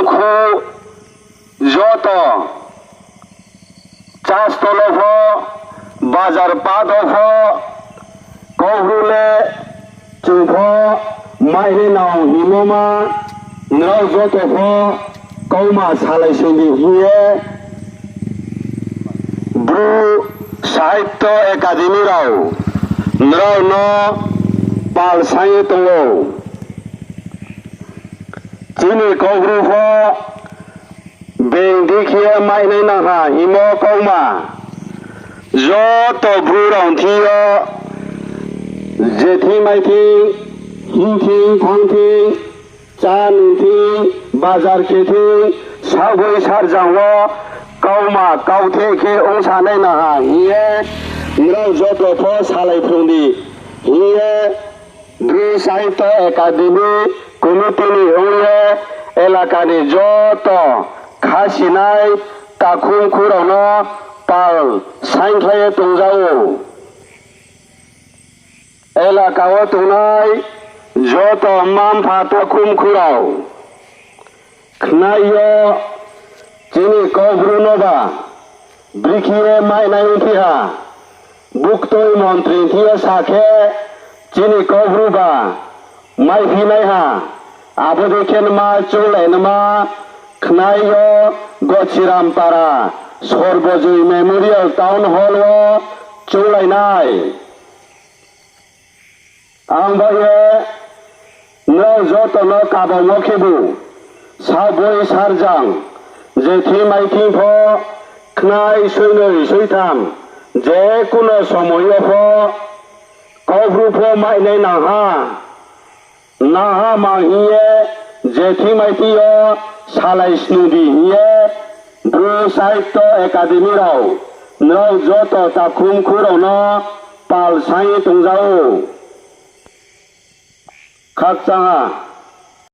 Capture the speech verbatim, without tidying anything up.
Kho joto chastolo pho, bazar pado pho, Kaubru le chung pho mainai nang hingmo ma, nrao joto pho kauma salai sing di hing ye, Bru Sahitya Academy rao nrao no pal saing ye tong ou. Chini Kaubru pho being di khe ye mainai nang ha hingmo kauma joto Bru rao thing yo, je thing mai thing, hing thing, thanng thing, chá nung thing, bazar khe thing, saohboi sarjang wo kauma kautheh khe ongsanai nang ha hing ye, nrao joto pho salai phrung di hing ye, Bru Sahitya Academy committee ni ong ye, elaka ni joto khasinai takhumkhu rao no pal saingkhlai ye tongja ou. Elaka wo tongnai joto mma-mpha takhumkhu rao, khnai yo chini Kaubru no ba brekhe ye mainai ongphi ha, buktui montri thing yo sa khe chini Kaubru ba maiphi nai ha, abo dei khe nma chounglai nma khnai yo Gochirampara Sorbojoi Memorial Town Hall wo chounglai nai. Ang bai ye nrao joto no kabamo khebu, saohboi sarjang, je thing mai thing pho, khnai soinoi soitham, je kuno somoi yo pho, Kaubru pho mainai nang ha, nang ha mang hing ye, je thing mai thing yo salai snung di hing ye, Bru Sahitya Academy rao, nrao joto takhumkhu rao no pal saing ye tongja ou. Khakchang ha.